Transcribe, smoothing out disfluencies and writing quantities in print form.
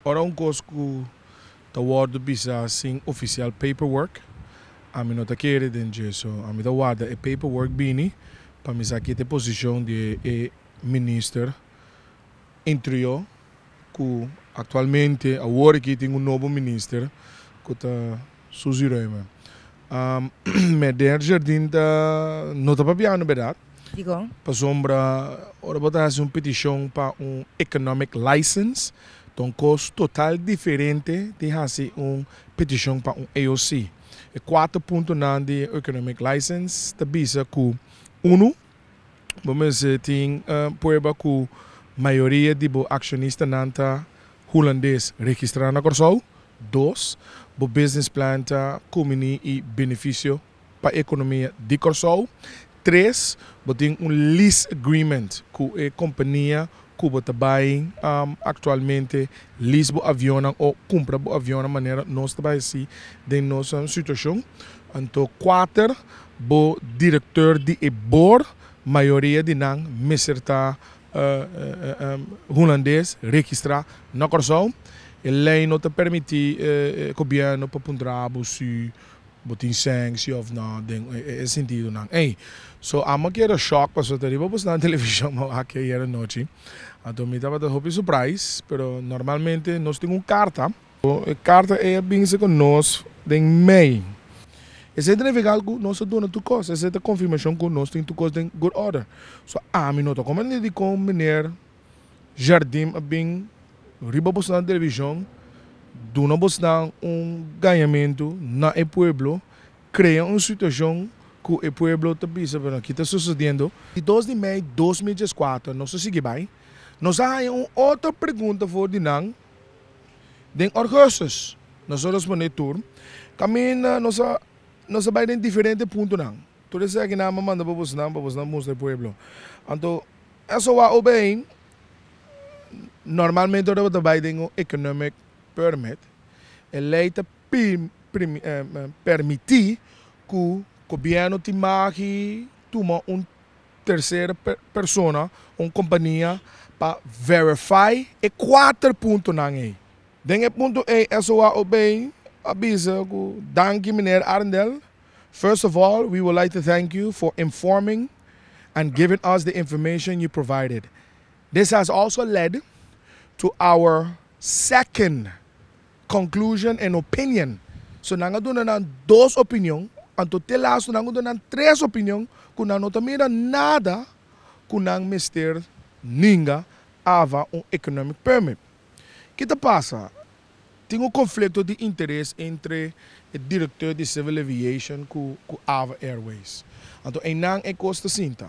Ora un kos ku ta wòrdu bisa sin official paperwork, ami no ta kere den dje. So ami ta warda e paperwork bini pa mi sa ki ta e posishon di e minister interior, ku aktualmente awor aki tin un nobo minister ku ta Suzy Römer. Meneer Jardim ta no ta papiando bèrdat. Dikon? Pasobra ora bo ta hasi un petishon pa un economic license, ta un kos total diferente di hasi un petishon pa un EOC. E kuater puntonan di e economic license ta bisa ku, unu, bo mester tin prueba ku mayoria di bo akshonistanan ta hulandes registrá na Kòrsou. Dos, bo business plan ta kumini i benefisio pa ekonomia di Kòrsou. Tres, bo tin un lease agreement ku e kompania ku bo ta bai aktualmente lease bo avionnan o kumpra bo avionnan, manera nos ta bai hasi den nos situashon. Anto kuater, bo direktor di e board, mayoria di nan mester ta hulandes registrá na Kòrsou. E lei no ta permití gobièrnu pa puntra bo si bo tin sanksi òf no den e sentidonan ei. So amo a keda shòk pasobra ta riba bosnan televishon mi a wak ayer anochi. Anto mi tabata hopi surprise, pero normalmente nos tin un karta. E karta ei a binse ku nos den mei. Esei ta nifiká ku nos a duna tur kos. Esei ta konfirmashon ku nos tin tur kos den good order. So ami no ta komprendé dikon meneer Jardim a bin riba bosnan televishon duna bosnan un gañamentu na e pueblo, krea un situashon ku e pueblo ta bisa pero ki ta susediendo. Di 2 di mei 2014 nos a sigui bai, nos a haña un otro pregunta for di nan den augustus. Nos a responde tur kaminda nos a bai den diferente puntonan. Tur esaki nan a manda pa bosnan pa bosnan mustra e pueblo. Anto SOAOB normalmente ora bo ta bai den un economic permit, e ley ta permiti ku gobierno tin magi tuma un tercer persona, un kompania pa verify e kuater puntonan ei. Den e punto ei SOAOB a bisa ku danki meneer Arrindell. First of all, we would like to thank you for informing and giving us the information you provided. This has also led to our second conclusion and opinion. So nan a duna nan dos opinion, anto te laatste nan a duna nan tres opinion ku nan no ta mira nada ku nan mester ninga AVA un economic permit. Ki ta pasa? Tin un konflikto di interes entre e direkteur di Civil Aviation ku AVA Airways. Anto einan e kos ta sinta.